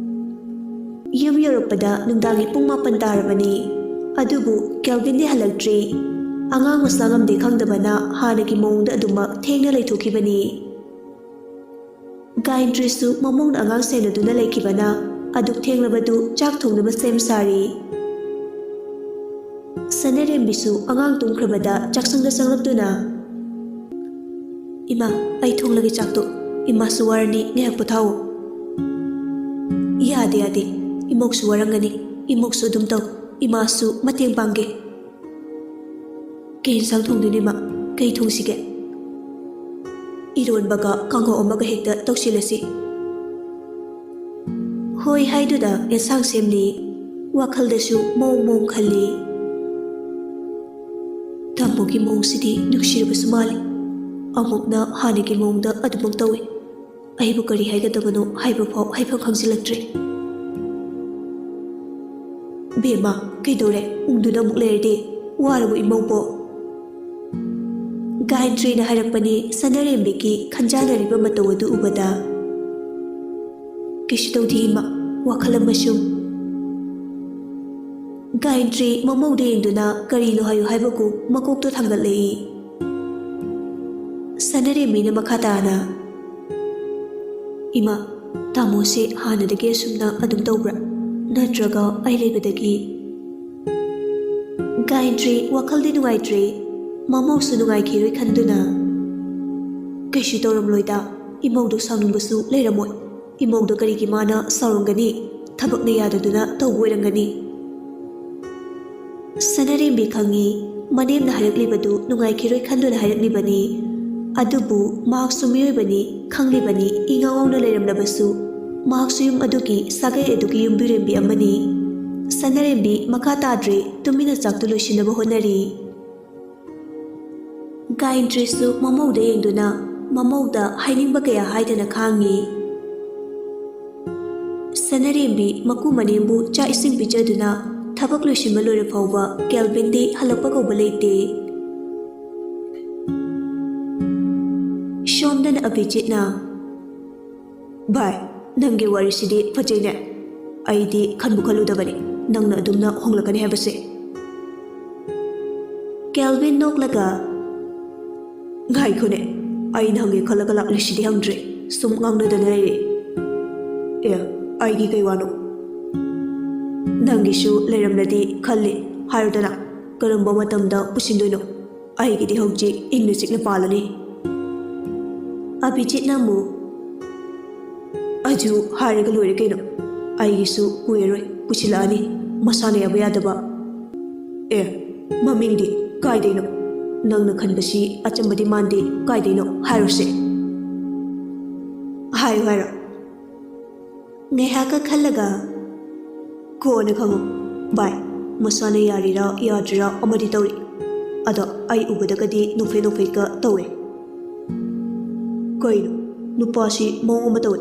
ꯌꯨꯝ ꯌꯧꯔꯛꯄꯗ ꯅꯨꯡꯗꯥꯡꯒꯤ ꯄꯨꯡ ꯃꯥꯄꯟ ꯇꯥꯔꯕꯅꯤ꯫ ꯑꯗꯨꯕꯨ ꯀꯦꯜꯚꯤꯟꯗꯤ ꯍꯜꯂꯛꯇ꯭ꯔꯤ꯫ ꯑꯉꯥꯡ ꯃꯁꯥ ꯉꯝꯗꯦ ꯈꯪꯗꯕꯅ ꯍꯥꯟꯅꯒꯤ ꯃꯑꯣꯡꯗ ꯑꯗꯨꯃꯛ ꯊꯦꯡꯅ ꯂꯩꯊꯣꯛꯈꯤꯕꯅꯤ꯫ ꯒꯥꯌꯟꯇ꯭ꯔꯤꯁꯨ ꯃꯃꯧꯅ ꯑꯉꯥꯡ ꯁꯦꯟꯅꯗꯨꯅ ꯂꯩꯈꯤꯕꯅ ꯑꯗꯨꯛ ꯊꯦꯡꯂꯕꯗꯨ ꯆꯥꯛ ꯊꯣꯡꯅꯕ ꯁꯦꯝ ꯁꯥꯔꯤ꯫ ꯁꯅꯔꯦꯝꯕꯤꯁꯨ ꯑꯉꯥꯡ ꯇꯨꯝꯈ꯭ꯔꯕꯗ ꯆꯥꯛꯁꯪꯗ ꯆꯪꯂꯛꯇꯨꯅ, "ꯏꯃꯥ, ꯑꯩ ꯊꯣꯡꯂꯒꯦ ꯆꯥꯛꯇꯣ꯫ ꯏꯃꯥꯁꯨ ꯋꯥꯔꯅꯤ, ꯉꯥꯏꯍꯥꯛ ꯄꯣꯊꯥꯎ꯫" "ꯌꯥꯗꯦ, ꯌꯥꯗꯦ꯫ ꯏꯃꯧꯁꯨ ꯋꯥꯔꯝꯒꯅꯤ꯫ ꯏꯃꯧꯁꯨ ꯑꯗꯨꯝ ꯇꯧ꯫ ꯏꯃꯥꯁꯨ ꯃꯇꯦꯡ ꯄꯥꯡꯒꯦ꯫" "ꯀꯩ ꯏꯟꯁꯥꯡ ꯊꯣꯡꯗꯣꯏꯅꯣ, ꯏꯃꯥ? ꯀꯩ ꯊꯣꯡꯁꯤꯒꯦ?" "ꯏꯔꯣꯟꯕꯒ ꯀꯥꯡꯍꯧ ꯑꯃꯒ ꯍꯦꯛꯇ ꯇꯧꯁꯤꯜꯂꯁꯤ꯫" ꯍꯣꯏ ꯍꯥꯏꯗꯨꯅ ꯑꯦꯟꯁꯥꯡ ꯁꯦꯝꯂꯤ꯫ ꯋꯥꯈꯜꯗꯁꯨ ꯃꯑꯣꯡ ꯃꯑꯣꯡ ꯈꯜꯂꯤ꯫ "ꯇꯥꯃꯣꯒꯤ ꯃꯑꯣꯡꯁꯤꯗꯤ ꯅꯨꯡꯁꯤꯔꯕꯁꯨ ꯃꯥꯜꯂꯤ꯫ ꯑꯃꯨꯛꯅ ꯍꯥꯟꯅꯒꯤ ꯃꯑꯣꯡꯗ ꯑꯗꯨꯃꯛ ꯇꯧꯏ꯫ ꯑꯩꯕꯨ ꯀꯔꯤ ꯍꯥꯏꯒꯗꯕꯅꯣ ꯍꯥꯏꯕ ꯐꯥꯎ ꯍꯥꯏꯐꯝ ꯈꯪꯖꯤꯜꯂꯛꯇ꯭ꯔꯦ꯫" "ꯕꯦꯝꯃ, ꯀꯩꯗꯧꯔꯦ? ꯎꯪꯗꯨꯅ ꯑꯃꯨꯛ ꯂꯩꯔꯗꯤ? ꯋꯥꯔꯕꯣ ꯏꯃꯧꯕꯣ?" ꯒꯥꯌꯟꯇ꯭ꯔꯤꯅ ꯍꯥꯏꯔꯛꯄꯅꯤ꯫ ꯁꯅꯥꯔꯦꯝꯕꯤꯒꯤ ꯈꯟꯖꯥꯅꯔꯤꯕ ꯃꯇꯧ ꯑꯗꯨ ꯎꯕꯗ, "ꯀꯩꯁꯨ ꯇꯧꯗꯦ ꯏꯃꯥ, ꯋꯥꯈꯜ ꯑꯃ ꯁꯨꯝ꯫" ꯒꯥꯌꯟꯇ꯭ꯔꯤ ꯃꯃꯧꯗ ꯌꯦꯡꯗꯨꯅ ꯀꯔꯤꯅꯣ ꯍꯥꯏꯌꯨ ꯍꯥꯏꯕꯒꯨꯝ ꯃꯀꯣꯛꯇꯣ ꯊꯥꯡꯒꯠꯂꯛꯏ꯫ ꯁꯅꯥꯔꯦꯝꯕꯤꯅ ꯃꯈꯥ ꯇꯥꯅ, "ꯏꯃꯥ, ꯇꯥꯃꯣꯁꯦ ꯍꯥꯟꯅꯗꯒꯤ ꯑꯁꯨꯝꯅ ꯑꯗꯨꯝ ꯇꯧꯕ꯭ꯔꯥ? ꯅꯠꯇ꯭ꯔꯒ ꯑꯩ ꯂꯩꯕꯗꯒꯤ?" ꯒꯥꯌꯟꯇ꯭ꯔꯤ ꯋꯥꯈꯜꯗꯤ ꯅꯨꯡꯉꯥꯏꯇ꯭ꯔꯦ꯫ ꯃꯃꯧꯁꯨ ꯅꯨꯡꯉꯥꯏꯈꯤꯔꯣꯏ ꯈꯟꯗꯨꯅ, "ꯀꯩꯁꯨ ꯇꯧꯔꯝꯂꯣꯏꯗ, ꯏꯃꯧꯗꯣ ꯁꯥꯎꯅꯤꯡꯕꯁꯨ ꯂꯩꯔꯝꯃꯣꯏ꯫ ꯏꯃꯧꯗꯣ ꯀꯔꯤꯒꯤ ꯃꯥꯅ ꯁꯥꯎꯔꯝꯒꯅꯤ? ꯊꯕꯛꯅ ꯌꯥꯗꯗꯨꯅ ꯇꯧꯕ ꯑꯣꯏꯔꯝꯒꯅꯤ꯫" ꯁꯅꯥꯔꯦꯝꯕꯤ ꯈꯪꯉꯤ, ꯃꯅꯦꯝꯅ ꯍꯥꯏꯔꯛꯂꯤꯕꯗꯨ ꯅꯨꯡꯉꯥꯏꯈꯤꯔꯣꯏ ꯈꯟꯗꯨꯅ ꯍꯥꯏꯔꯛꯂꯤꯕꯅꯤ꯫ ꯑꯗꯨꯕꯨ ꯃꯍꯥꯛꯁꯨ ꯃꯤꯑꯣꯏꯕꯅꯤ, ꯈꯪꯂꯤꯕꯅꯤ, ꯏꯉꯥꯎ ꯉꯥꯎꯅ ꯂꯩꯔꯝꯂꯕꯁꯨ꯫ ꯃꯍꯥꯛꯁꯨ ꯌꯨꯝ ꯑꯗꯨꯒꯤ ꯁꯥꯒꯩ ꯑꯗꯨꯒꯤ ꯌꯨꯝꯕꯤꯔꯦꯝꯕꯤ ꯑꯃꯅꯤ꯫ ꯁꯅꯥꯔꯦꯝꯕꯤ ꯃꯈꯥ ꯇꯥꯗ꯭ꯔꯦ, ꯇꯨꯃꯤꯟꯅ ꯆꯥꯛꯇꯨ ꯂꯣꯏꯁꯤꯟꯅꯕ ꯍꯣꯠꯅꯔꯤ꯫ ꯒꯥꯌꯟꯇ꯭ꯔꯤꯁꯨ ꯃꯃꯧꯗ ꯌꯦꯡꯗꯨꯅ, ꯃꯃꯧꯗ ꯍꯥꯏꯅꯤꯡꯕ ꯀꯌꯥ ꯍꯥꯏꯗꯅ ꯈꯥꯡꯉꯤ꯫ ꯁꯅꯔꯦꯝꯕꯤ ꯃꯀꯨ ꯃꯅꯦꯝꯕꯨ ꯆꯥꯛ ꯏꯁꯤꯡ ꯄꯤꯖꯗꯨꯅ ꯊꯕꯛ ꯂꯣꯏꯁꯤꯟꯕ ꯂꯣꯏꯔ ꯐꯥꯎꯕ ꯀꯦꯜꯚꯤꯟꯗꯤ ꯍꯜꯂꯛꯄ ꯀꯧꯕ ꯂꯩꯇꯦ꯫ ꯁꯣꯝꯗꯅ ꯑꯚꯤꯖꯤꯠꯅ, "ꯚꯥꯏ, ꯅꯪꯒꯤ ꯋꯥꯔꯤꯁꯤꯗꯤ ꯐꯖꯩꯅꯦ꯫ ꯑꯩꯗꯤ ꯈꯟꯕꯨ ꯈꯜꯂꯨꯗꯕꯅꯤ ꯅꯪꯅ ꯑꯗꯨꯝꯅ ꯍꯣꯡꯂꯛꯀꯅꯤ ꯍꯥꯏꯕꯁꯦ꯫" ꯀꯦꯜꯚꯤꯟ ꯅꯣꯛꯂꯒ, "ꯉꯥꯏꯈꯣꯅꯦ, ꯑꯩꯅ ꯍꯪꯒꯦ ꯈꯜꯂꯒ ꯂꯥꯛꯂꯤꯁꯤꯗꯤ ꯍꯪꯗ꯭ꯔꯦ꯫ ꯁꯨꯝ ꯉꯥꯡꯅꯗꯅ ꯂꯩꯔꯦ꯫ ꯑꯦ, ꯑꯩꯒꯤ ꯀꯩ ꯋꯥꯅꯣ? ꯅꯪꯒꯤꯁꯨ ꯂꯩꯔꯝꯂꯗꯤ ꯈꯜꯂꯤ꯫ ꯍꯥꯏꯔꯨꯗꯅ, ꯀꯔꯝꯕ ꯃꯇꯝꯗ ꯄꯨꯁꯤꯟꯗꯣꯏꯅꯣ? ꯑꯩꯒꯤꯗꯤ ꯍꯧꯖꯤꯛ ꯏꯪꯅ ꯆꯤꯛꯅ ꯄꯥꯜꯂꯅꯤ꯫" ꯑꯚꯤꯖꯤꯠꯅ ꯑꯃꯨꯛ, "ꯑꯗꯨ ꯍꯥꯏꯔꯒ ꯂꯣꯏꯔꯦ ꯀꯩꯅꯣ꯫ ꯑꯩꯒꯤꯁꯨ ꯀꯨꯏꯔꯔꯣꯏ, ꯄꯨꯁꯤꯜꯂꯛꯑꯅꯤ꯫ ꯃꯁꯥꯅ ꯌꯥꯕ ꯌꯥꯗꯕ꯫ ꯑꯦ, ꯃꯃꯤꯡꯗꯤ ꯀꯥꯏꯗꯩꯅꯣ? ꯅꯪꯅ ꯈꯟꯕꯁꯤ ꯑꯆꯝꯕꯗꯤ ꯃꯥꯟꯗꯦ꯫ ꯀꯥꯏꯗꯩꯅꯣ? ꯍꯥꯏꯔꯣꯁꯦ꯫" "ꯍꯥꯏꯌꯨ ꯍꯥꯏꯔꯣ?" ꯉꯥꯏꯍꯥꯛꯀ ꯈꯜꯂꯒ, "ꯀꯣꯟꯅ ꯈꯪꯉꯣ ꯚꯥꯏ, ꯃꯁꯥꯅ ꯌꯥꯔꯤꯔꯥ ꯌꯥꯗ꯭ꯔꯤꯔꯥ ꯑꯃꯗꯤ ꯇꯧꯔꯤ꯫ ꯑꯗꯣ ꯑꯩ ꯎꯕꯗꯒꯗꯤ ꯅꯣꯛꯐꯦꯠ ꯅꯣꯛꯐꯦꯠꯀ ꯇꯧꯋꯦ꯫" "ꯀꯩꯅꯣ, ꯅꯨꯄꯥꯁꯤ ꯃꯑꯣꯡ ꯑꯃ ꯇꯧꯋꯦ꯫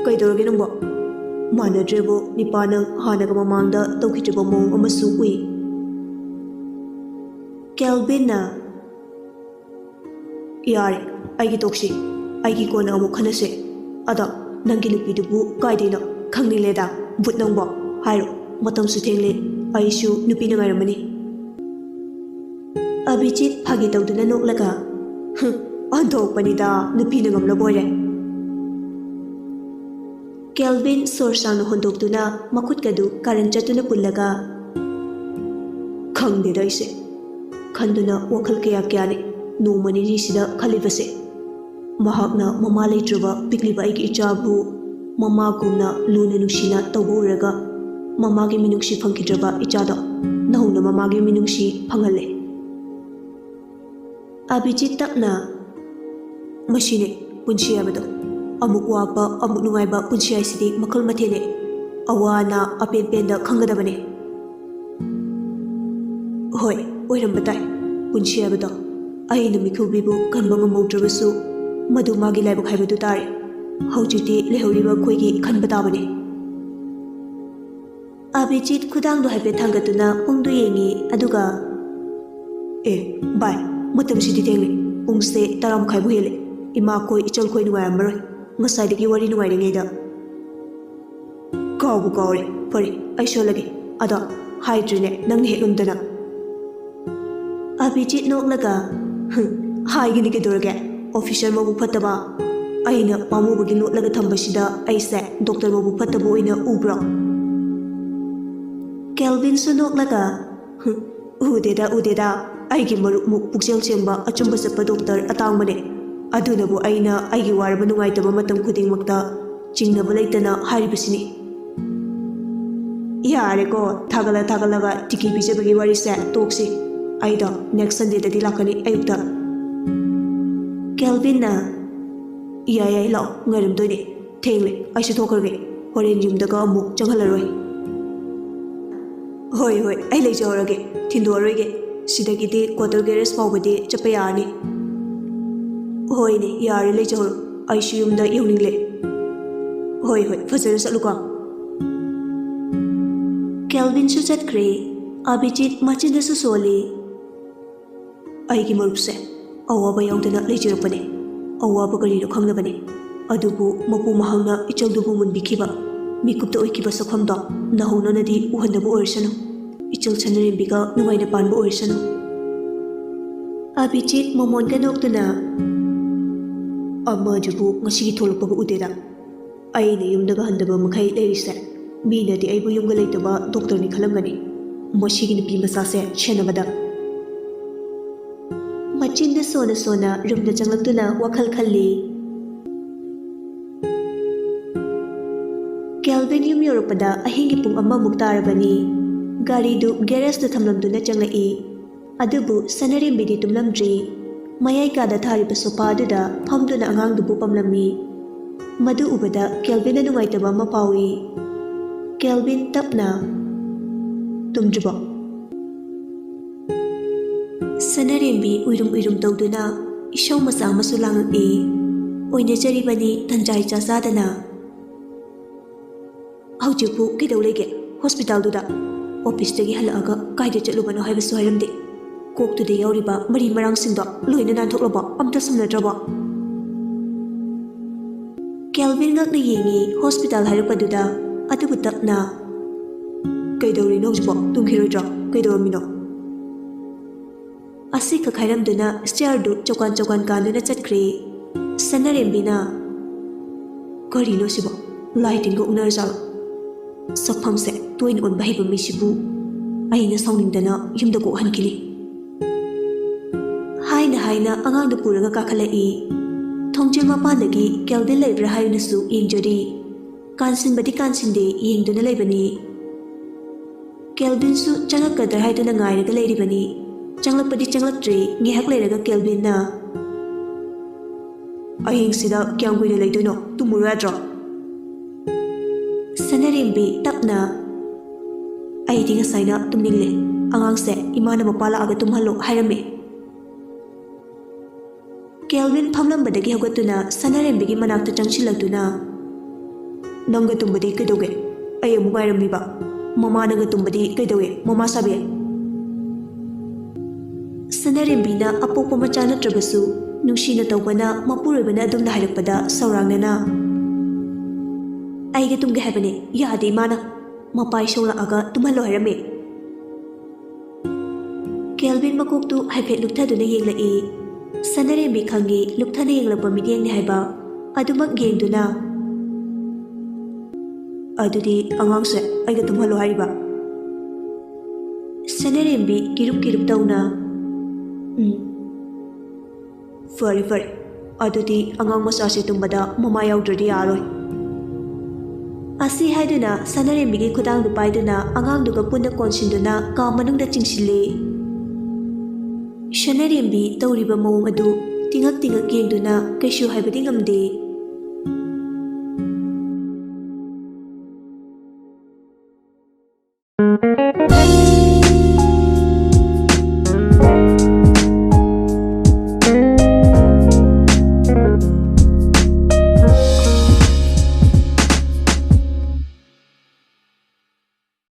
ꯀꯩꯗꯧꯔꯒꯦ ꯅꯪꯕꯣ? ꯃꯥꯟꯅꯗ꯭ꯔꯦꯕꯣ, ꯅꯤꯄꯥ ꯅꯪ ꯍꯥꯟꯅꯒ ꯃꯃꯥꯡꯗ ꯇꯧꯈꯤꯗ꯭ꯔꯤꯕ ꯃꯑꯣꯡ ꯑꯃꯁꯨ ꯎꯏ꯫" ꯀꯦꯜꯚꯤꯟꯅ, "ꯌꯥꯔꯦ, ꯑꯩꯒꯤ ꯇꯣꯛꯁꯤ꯫ ꯑꯩꯒꯤ ꯀꯣꯟꯅ ꯑꯃꯨꯛ ꯈꯟꯅꯁꯦ꯫ ꯑꯗꯣ ꯅꯪꯒꯤ ꯅꯨꯄꯤꯗꯨꯕꯨ ꯀꯥꯏꯗꯩꯅꯣ? ꯈꯪꯅꯤꯡꯂꯦꯗ, ꯚꯨꯠ ꯅꯪꯕꯣ꯫ ꯍꯥꯏꯔꯣ, ꯃꯇꯝꯁꯨ ꯊꯦꯡꯂꯦ, ꯑꯩꯁꯨ ꯅꯨꯄꯤꯅ ꯉꯥꯏꯔꯝꯃꯅꯤ꯫" ꯑꯚꯤꯖꯤꯠ ꯐꯥꯒꯤ ꯇꯧꯗꯨꯅ ꯅꯣꯛꯂꯒ, "ꯍꯨꯝ, ꯑꯣꯟꯊꯣꯛꯄꯅꯤꯗ, ꯅꯨꯄꯤꯅ ꯉꯝꯂꯕ ꯑꯣꯏꯔꯦ꯫" ꯀꯦꯜꯚꯤꯟ ꯁꯣꯔ ꯁꯥꯡꯅ ꯍꯣꯟꯗꯣꯛꯇꯨꯅ ꯃꯈꯨꯠꯀꯗꯨ ꯀꯥꯔꯟ ꯆꯠꯇꯨꯅ ꯄꯨꯜꯂꯒ, "ꯈꯪꯗꯦꯗ ꯑꯩꯁꯦ꯫ ꯈꯟꯗꯨꯅ ꯋꯥꯈꯜ ꯀꯌꯥ ꯀꯌꯥꯅꯤ ꯅꯣꯡꯃ ꯅꯤꯅꯤꯁꯤꯗ ꯈꯜꯂꯤꯕꯁꯦ꯫ ꯃꯍꯥꯛꯅ ꯃꯃꯥ ꯂꯩꯇ꯭ꯔꯕ ꯄꯤꯛꯂꯤꯕ ꯑꯩꯒꯤ ꯏꯆꯥꯕꯨ ꯃꯃꯥꯒꯨꯝꯅ ꯂꯨꯅ ꯅꯨꯡꯁꯤꯅ ꯇꯧꯕ ꯎꯔꯒ ꯃꯃꯥꯒꯤ ꯃꯤꯅꯨꯡꯁꯤ ꯐꯪꯈꯤꯗ꯭ꯔꯕ ꯏꯆꯥꯗꯣ ꯅꯧꯅ ꯃꯃꯥꯒꯤ ꯃꯤꯅꯨꯡꯁꯤ ꯐꯪꯍꯜꯂꯦ꯫" ꯑꯚꯤꯖꯤꯠ ꯇꯞꯅ, "ꯃꯁꯤꯅꯦ ꯄꯨꯟꯁꯤ ꯍꯥꯏꯕꯗꯣ꯫ ꯑꯃꯨꯛ ꯋꯥꯕ, ꯑꯃꯨꯛ ꯅꯨꯡꯉꯥꯏꯕ ꯄꯨꯟꯁꯤ ꯍꯥꯏꯁꯤꯗꯤ ꯃꯈꯜ ꯃꯊꯦꯜꯅꯦ꯫ ꯑꯋꯥ ꯑꯅꯥ ꯑꯄꯦꯟ ꯄꯦꯟꯗ ꯈꯪꯒꯗꯕꯅꯦ꯫" ꯍꯣꯏ, ꯑꯣꯏꯔꯝꯕ ꯇꯥꯏ꯫ ꯄꯨꯟꯁꯤ ꯍꯥꯏꯕꯗꯣ ꯑꯩꯅ ꯃꯤꯈꯨꯕꯤꯕꯨ ꯀꯟꯕ ꯉꯝꯍꯧꯗ꯭ꯔꯕꯁꯨ, ꯃꯗꯨ ꯃꯥꯒꯤ ꯂꯥꯏꯕꯛ ꯍꯥꯏꯕꯗꯨ ꯇꯥꯔꯦ꯫ ꯍꯧꯖꯤꯛꯇꯤ ꯂꯩꯍꯧꯔꯤꯕ ꯑꯩꯈꯣꯏꯒꯤ ꯈꯟꯕ ꯇꯥꯕꯅꯤ꯫ ꯑꯕꯤꯖꯤꯠ ꯈꯨꯗꯥꯡꯗꯨ ꯍꯥꯏꯐꯦꯠ ꯊꯥꯡꯒꯠꯇꯨꯅ ꯄꯨꯡꯗꯨ ꯌꯦꯡꯉꯤ, ꯑꯗꯨꯒ, "ꯑꯦ, ꯚꯥꯏ, ꯃꯇꯝꯁꯤꯗꯤ ꯊꯦꯡꯂꯦ꯫ ꯄꯨꯡꯁꯦ ꯇꯔꯥ ꯃꯈꯥꯏꯕꯨ ꯍꯦꯜꯂꯦ꯫ ꯏꯃꯥꯈꯣꯏ, ꯏꯆꯜꯈꯣꯏ ꯅꯨꯡꯉꯥꯏꯔꯝꯃꯔꯣꯏ꯫ ꯉꯁꯥꯏꯗꯒꯤ ꯋꯥꯔꯤ ꯅꯨꯡꯉꯥꯏꯔꯤꯉꯩꯗ꯫" "ꯀꯥꯎꯕꯨ ꯀꯥꯎꯔꯦ꯫ ꯐꯔꯦ, ꯑꯩ ꯁꯣꯜꯂꯒꯦ꯫ ꯑꯗꯣ ꯍꯥꯏꯗ꯭ꯔꯤꯅꯦ, ꯅꯪꯅ ꯍꯦꯛ ꯉꯝꯗꯅ꯫" ꯑꯕꯤꯖꯤꯠ ꯅꯣꯛꯂꯒ, "ꯍꯨꯝ, ꯍꯥꯏꯒꯅꯤ ꯀꯩꯗꯧꯔꯒꯦ? ꯑꯣꯐꯤꯁꯔ ꯃꯕꯨꯛ ꯐꯠꯇꯕ꯫ ꯑꯩꯅ ꯄꯥꯝꯃꯨꯕꯒꯤ ꯂꯣꯠꯂꯒ ꯊꯝꯕꯁꯤꯗ ꯑꯩꯁꯦ ꯗꯣꯛꯇꯔ ꯃꯕꯨꯛ ꯐꯠꯇꯕ ꯑꯣꯏꯅ ꯎꯕ꯭ꯔꯣ?" ꯀꯦꯜꯚꯤꯟꯁꯨ ꯅꯣꯛꯂꯒ, "ꯍꯨꯝ, ꯎꯗꯦꯗ, ꯎꯗꯦꯗ꯫ ꯑꯩꯒꯤ ꯃꯔꯨꯞꯃꯨꯛ ꯄꯨꯛꯆꯦꯜ ꯁꯦꯡꯕ, ꯑꯆꯨꯝꯕ ꯆꯠꯄ ꯗꯣꯛꯇꯔ ꯑꯇꯥꯡꯕꯅꯦ꯫ ꯑꯗꯨꯅꯕꯨ ꯑꯩꯅ ꯑꯩꯒꯤ ꯋꯥꯔꯕ ꯅꯨꯡꯉꯥꯏꯇꯕ ꯃꯇꯝ ꯈꯨꯗꯤꯡꯃꯛꯇ ꯆꯤꯡꯅꯕ ꯂꯩꯇꯅ ꯍꯥꯏꯔꯤꯕꯁꯤꯅꯤ꯫ ꯌꯥꯔꯦꯀꯣ, ꯊꯥꯒꯠꯂ ꯊꯥꯒꯠꯂꯒ ꯇꯤꯀꯤ ꯄꯤꯖꯕꯒꯤ ꯋꯥꯔꯤꯁꯦ ꯇꯣꯛꯁꯤ꯫ ꯑꯩꯗꯣ next Sundayꯗꯗꯤ ꯂꯥꯛꯀꯅꯤ ꯑꯌꯨꯛꯇ꯫" ꯀꯦꯜꯚꯤꯟꯅ, "ꯌꯥꯏ, ꯌꯥꯏ, ꯂꯥꯛꯑꯣ, ꯉꯥꯏꯔꯝꯗꯣꯏꯅꯦ꯫ ꯊꯦꯡꯂꯦ, ꯑꯩꯁꯨ ꯊꯣꯛꯈ꯭ꯔꯒꯦ꯫ ꯍꯣꯔꯦꯟ ꯌꯨꯝꯗꯒ ꯑꯃꯨꯛ ꯆꯪꯍꯜꯂꯔꯣꯏ꯫" "ꯍꯣꯏ, ꯍꯣꯏ, ꯑꯩ ꯂꯩꯖꯍꯧꯔꯒꯦ, ꯊꯤꯟꯗꯣꯛꯑꯔꯣꯏꯒꯦ꯫ ꯁꯤꯗꯒꯤꯗꯤ quarter garage ꯐꯥꯎꯕꯗꯤ ꯆꯠꯄ ꯌꯥꯔꯅꯤ꯫" "ꯍꯣꯏꯅꯦ, ꯌꯥꯔꯦ, ꯂꯩꯖꯍꯧꯔꯣ꯫ ꯑꯩꯁꯨ ꯌꯨꯝꯗ ꯌꯧꯅꯤꯡꯂꯦ꯫" "ꯍꯣꯏ, ꯍꯣꯏ, ꯐꯖꯅ ꯆꯠꯂꯨꯀꯣ꯫" ꯀꯦꯜꯚꯤꯟꯁꯨ ꯆꯠꯈ꯭ꯔꯦ꯫ ꯑꯕꯤꯖꯤꯠ ꯃꯆꯤꯟꯗꯁꯨ ꯁꯣꯜꯂꯤ꯫ "ꯑꯩꯒꯤ ꯃꯔꯨꯞꯁꯦ ꯑꯋꯥꯕ ꯌꯥꯎꯗꯅ ꯂꯩꯖꯔꯛꯄꯅꯦ꯫ ꯑꯋꯥꯕ ꯀꯔꯤꯅꯣ ꯈꯪꯗꯕꯅꯦ꯫ ꯑꯗꯨꯕꯨ ꯃꯄꯨ ꯃꯍꯥꯛꯅ ꯏꯆꯜꯗꯨꯕꯨ ꯃꯨꯟꯕꯤꯈꯤꯕ, ꯃꯤꯀꯨꯞꯇ ꯑꯣꯏꯈꯤꯕ ꯁꯛꯐꯝꯗꯣ ꯅꯧꯍꯧꯅꯅꯗꯤ ꯎꯍꯟꯗꯕ ꯑꯣꯏꯔꯁꯅꯨ꯫ ꯏꯆꯜ ꯁꯅꯥꯔꯦꯝꯕꯤꯒ ꯅꯨꯡꯉꯥꯏꯅ ꯄꯥꯟꯕ ꯑꯣꯏꯔꯁꯅꯨ꯫" ꯑꯕꯤꯖꯤꯠ ꯃꯃꯣꯟꯒ ꯅꯣꯛꯇꯨꯅ, "ꯑꯃꯗꯨꯕꯨ ꯉꯁꯤꯒꯤ ꯊꯣꯛꯂꯛꯄꯒ ꯎꯗꯦꯗ꯫ ꯑꯩꯅ ꯌꯨꯝꯗꯒ ꯍꯟꯗꯕ ꯃꯈꯩ ꯂꯩꯔꯤꯁꯦ, ꯃꯤꯅꯗꯤ ꯑꯩꯕꯨ ꯌꯨꯝꯒ ꯂꯩꯇꯕ ꯗꯣꯛꯇꯔꯅꯤ ꯈꯜꯂꯝꯒꯅꯤ꯫ ꯃꯁꯤꯒꯤ ꯅꯨꯄꯤ ꯃꯆꯥꯁꯦ ꯁꯦꯟꯅꯕꯗ꯫" ꯃꯆꯤꯟꯗ ꯁꯣꯟꯅ ꯁꯣꯟꯅ ꯔꯨꯝꯗ ꯆꯪꯂꯛꯇꯨꯅ ꯋꯥꯈꯜ ꯈꯜꯂꯤ꯫ ꯀꯦꯜꯚꯤꯟ ꯌꯨꯝ ꯌꯧꯔꯛꯄꯗ ꯑꯍꯤꯡꯒꯤ ꯄꯨꯡ ꯑꯃꯃꯨꯛ ꯇꯥꯔꯕꯅꯤ꯫ ꯒꯥꯔꯤꯗꯨ ꯒꯦꯔꯦꯖꯇ ꯊꯝꯂꯝꯗꯨꯅ ꯆꯪꯂꯛꯏ꯫ ꯑꯗꯨꯕꯨ ꯁꯅꯥꯔꯦꯝꯕꯤꯗꯤ ꯇꯨꯝꯂꯝꯗ꯭ꯔꯤ꯫ ꯃꯌꯥꯏ ꯀꯥꯗ ꯊꯥꯔꯤꯕ ꯁꯣꯐꯥ ꯑꯗꯨꯗ ꯐꯝꯗꯨꯅ ꯑꯉꯥꯡꯗꯨꯕꯨ ꯄꯝꯂꯝꯃꯤ꯫ ꯃꯗꯨ ꯎꯕꯗ ꯀꯦꯜꯚꯤꯟꯗ ꯅꯨꯡꯉꯥꯏꯇꯕ ꯑꯃ ꯐꯥꯎꯏ꯫ ꯀꯦꯜꯚꯤꯟ ꯇꯞꯅ, "ꯇꯨꯝꯗ꯭ꯔꯤꯕꯣ?" ꯁꯅꯥꯔꯦꯝꯕꯤ ꯎꯏꯔꯨꯝ ꯎꯏꯔꯨꯝ ꯇꯧꯗꯨꯅ ꯏꯁꯧ ꯃꯆꯥ ꯑꯃꯁꯨ ꯂꯥꯡꯉꯛꯏ꯫ ꯑꯣꯏꯅꯖꯔꯤꯕꯅꯤ ꯇꯟꯖꯥ ꯏꯆꯥ ꯆꯥꯗꯅ꯫ "ꯍꯧꯖꯤꯛꯄꯨ ꯀꯩꯗꯧ ꯂꯩꯒꯦ ꯍꯣꯁꯄꯤꯇꯥꯜꯗꯨꯗ? ꯑꯣꯐꯤꯁꯇꯒꯤ ꯍꯜꯂꯛꯑꯒ ꯀꯥꯏꯗ ꯆꯠꯂꯨꯕꯅꯣ ꯍꯥꯏꯕꯁꯨ ꯍꯥꯏꯔꯝꯗꯦ꯫ ꯀꯣꯛꯇꯨꯗ ꯌꯥꯎꯔꯤꯕ ꯃꯔꯤ ꯃꯔꯥꯡꯁꯤꯡꯗꯣ ꯂꯣꯏꯅ ꯅꯥꯟꯊꯣꯛꯂꯕꯣ? ꯑꯝꯇ ꯁꯝꯅꯗ꯭ꯔꯕꯣ?" ꯀꯦꯜꯚꯤꯟ ꯉꯛꯅ ꯌꯦꯡꯉꯤ ꯍꯣꯁꯄꯤꯇꯥꯜ ꯍꯥꯏꯔꯛꯄꯗꯨꯗ, ꯑꯗꯨꯕꯨ ꯇꯞꯅ, "ꯀꯩꯗꯧꯔꯤꯅꯣ ꯍꯧꯖꯤꯛꯐꯥꯎ? ꯇꯨꯝꯈꯤꯔꯣꯏꯗ꯭ꯔꯣ? ꯀꯩꯗꯧꯔꯝꯃꯤꯅꯣ?" ꯑꯁꯤꯈꯛ ꯍꯥꯏꯔꯝꯗꯨꯅ ꯆꯤꯌꯔꯗꯨ ꯆꯧꯀꯥꯟ ꯆꯧꯀꯥꯟ ꯀꯥꯟꯗꯨꯅ ꯆꯠꯈ꯭ꯔꯦ꯫ ꯁꯅꯥꯔꯦꯝꯕꯤꯅ, "ꯀꯔꯤꯅꯣ ꯁꯤꯕꯣ? ꯂꯥꯏ ꯇꯤꯟꯒ ꯎꯅꯔꯖꯥꯠꯂꯣ? ꯁꯛꯐꯝꯁꯦ ꯇꯣꯏꯅ ꯑꯣꯟꯕ ꯍꯩꯕ ꯃꯤꯁꯤꯕꯨ ꯑꯩꯅ ꯁꯥꯎꯅꯤꯡꯗꯅ ꯌꯨꯝꯗ ꯀꯣꯛ ꯍꯟꯈꯤꯅꯤ꯫" ꯍꯥꯏꯅ ꯍꯥꯏꯅ ꯑꯉꯥꯡꯗꯨ ꯄꯨꯔꯒ ꯀꯥꯈꯠꯂꯛꯏ꯫ ꯊꯣꯡꯖꯤꯜ ꯃꯄꯥꯟꯗꯒꯤ ꯀꯦꯜꯚꯤꯟ ꯂꯩꯕ꯭ꯔꯥ ꯍꯥꯏꯅꯁꯨ ꯌꯦꯡꯖꯔꯤ꯫ ꯀꯥꯟꯁꯤꯟꯕꯗꯤ ꯀꯥꯟꯁꯤꯟꯗꯦ, ꯌꯦꯡꯗꯨꯅ ꯂꯩꯕꯅꯤ꯫ ꯀꯦꯜꯚꯤꯟꯁꯨ ꯆꯪꯉꯛꯀꯗ꯭ꯔꯥ ꯍꯥꯏꯗꯨꯅ ꯉꯥꯏꯔꯒ ꯂꯩꯔꯤꯕꯅꯤ꯫ ꯆꯪꯂꯛꯄꯗꯤ ꯆꯪꯂꯛꯇ꯭ꯔꯦ꯫ ꯉꯥꯏꯍꯥꯛ ꯂꯩꯔꯒ ꯀꯦꯜꯚꯤꯟꯅ, "ꯑꯍꯤꯡꯁꯤꯗ ꯀꯌꯥꯝ ꯀꯨꯏꯅ ꯂꯩꯗꯣꯏꯅꯣ? ꯇꯨꯝꯃꯨꯔꯣ ꯌꯥꯗ꯭ꯔꯣ?" ꯁꯅꯥꯔꯦꯝꯕꯤ ꯇꯞꯅ, "ꯑꯩꯗꯤ ꯉꯁꯥꯏꯅ ꯇꯨꯝꯅꯤꯡꯂꯦ꯫ ꯑꯉꯥꯡꯁꯦ ꯏꯃꯥꯅ ꯃꯄꯥ ꯂꯥꯛꯑꯒ ꯇꯨꯝꯍꯜꯂꯣ ꯍꯥꯏꯔꯝꯃꯦ꯫" ꯀꯦꯜꯚꯤꯟ ꯐꯝꯂꯝꯕꯗꯒꯤ ꯍꯧꯒꯠꯇꯨꯅ ꯁꯅꯥꯔꯦꯝꯕꯤꯒꯤ ꯃꯅꯥꯛꯇ ꯆꯪꯁꯤꯜꯂꯛꯇꯨꯅ, "ꯅꯪꯒ ꯇꯨꯝꯕꯗꯤ ꯀꯩꯗꯧꯒꯦ? ꯑꯩ ꯑꯃꯨꯛ ꯉꯥꯏꯔꯝꯂꯤꯕ? ꯃꯃꯥ ꯅꯪꯒ ꯇꯨꯝꯕꯗꯤ ꯀꯩꯗꯧꯋꯦ, ꯃꯃꯥ ꯁꯥꯕꯤ?" ꯁꯅꯥꯔꯦꯝꯕꯤꯅ ꯑꯄꯣꯛꯄ ꯃꯆꯥ ꯅꯠꯇ꯭ꯔꯕꯁꯨ ꯅꯨꯡꯁꯤꯅ ꯇꯧꯕꯅ ꯃꯄꯨꯔꯣꯏꯕꯅ ꯑꯗꯨꯝꯅ ꯍꯥꯏꯔꯛꯄꯗ ꯁꯧꯔꯥꯡꯅꯅ, "ꯑꯩꯒ ꯇꯨꯝꯒꯦ ꯍꯥꯏꯕꯅꯦ, ꯌꯥꯗꯦ ꯏꯃꯥꯅ꯫ ꯃꯄꯥ ꯏꯁꯧ ꯂꯥꯛꯑꯒ ꯇꯨꯝꯍꯜꯂꯣ ꯍꯥꯏꯔꯝꯃꯦ꯫" ꯀꯦꯜꯚꯤꯟ ꯃꯀꯣꯛꯇꯨ ꯍꯥꯏꯐꯦꯠ ꯂꯨꯞꯊꯗꯨꯅ ꯌꯦꯡꯂꯛꯏ꯫ ꯁꯅꯥꯔꯦꯝꯕꯤ ꯈꯪꯉꯤ ꯂꯨꯞꯊꯅ ꯌꯦꯡꯂꯛꯄ ꯃꯤꯠꯌꯦꯡꯅꯤ ꯍꯥꯏꯕ꯫ ꯑꯗꯨꯃꯛ ꯌꯦꯡꯗꯨꯅ, "ꯑꯗꯨꯗꯤ ꯑꯉꯥꯡꯁꯦ ꯑꯩꯒ ꯇꯨꯝꯍꯜꯂꯣ ꯍꯥꯏꯔꯤꯕ?" ꯁꯅꯥꯔꯦꯝꯕꯤ ꯀꯤꯔꯨꯞ ꯀꯤꯔꯨꯞ ꯇꯧꯅ, "ꯎꯝ, ꯐꯔꯦ ꯐꯔꯦ, ꯑꯗꯨꯗꯤ ꯑꯉꯥꯡ ꯃꯆꯥꯁꯦ ꯇꯨꯝꯕꯗ ꯃꯃꯥ ꯌꯥꯎꯗ꯭ꯔꯗꯤ ꯌꯥꯔꯣꯏ꯫" ꯑꯁꯤ ꯍꯥꯏꯗꯨꯅ ꯁꯅꯥꯔꯦꯝꯕꯤꯒꯤ ꯈꯨꯗꯥꯡꯗꯨ ꯄꯥꯏꯗꯨꯅ ꯑꯉꯥꯡꯗꯨꯒ ꯄꯨꯟꯅ ꯀꯣꯟꯁꯤꯟꯗꯨꯅ ꯀꯥ ꯃꯅꯨꯡꯗ ꯆꯤꯡꯁꯤꯜꯂꯤ꯫ ꯁꯅꯥꯔꯦꯝꯕꯤ ꯇꯧꯔꯤꯕ ꯃꯑꯣꯡ ꯑꯗꯨ ꯇꯤꯉꯛ ꯇꯤꯉꯛ ꯌꯦꯡꯗꯨꯅ ꯀꯩꯁꯨ ꯍꯥꯏꯕꯗꯤ ꯉꯝꯗꯦ꯫